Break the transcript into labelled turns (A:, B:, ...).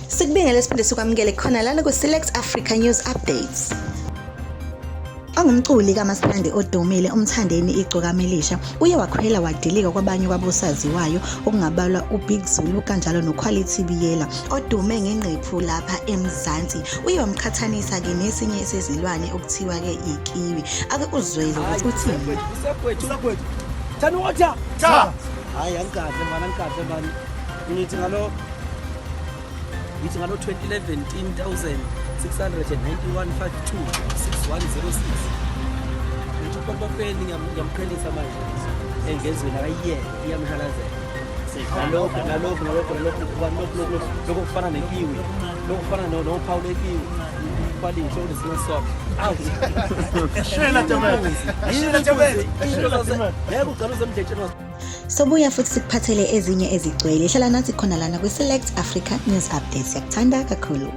A: Sikubingele siphinde sikwamukele khona lana ku-Select Africa News Updates. Ongumculi kaMaskandi odumile uMthandeni Igcokama Elisha uye wakhwela wadilika kwabanye kwabosaziwayo okungabalwa uBig Zulu kanjalo noQuality Biyela odume ngengqephu lapha eMzansi. Uye wamqhathanisa-ke nesinye sezilwane okuthiwa-ke ikiwi. Ake uzwele ukuthi uthini.
B: Thani water. Cha. Hayi angikahle mani angikahle mani. Ngithi ngalo ngithi ngalo 2011 10691526106. Ngithi upompopeni ngiyamqhelisa manje. Engezweni akayiyeke iyamhalazela. Nalokho nalokho nalokho nalokho lokho lokho lokho kufana nekiwi. Lokho kufana nophawu lekiwi. Quality original salt. Out.
C: Shela Tebele. Shela Tebele.
B: Ngeke ugcine uzemdletsheni.
A: Sobuya futhi sikuphathele ezinye ezigcwele. Hlala nathi khona lana kwi-Select Africa News Updates. Siyakuthanda kakhulu.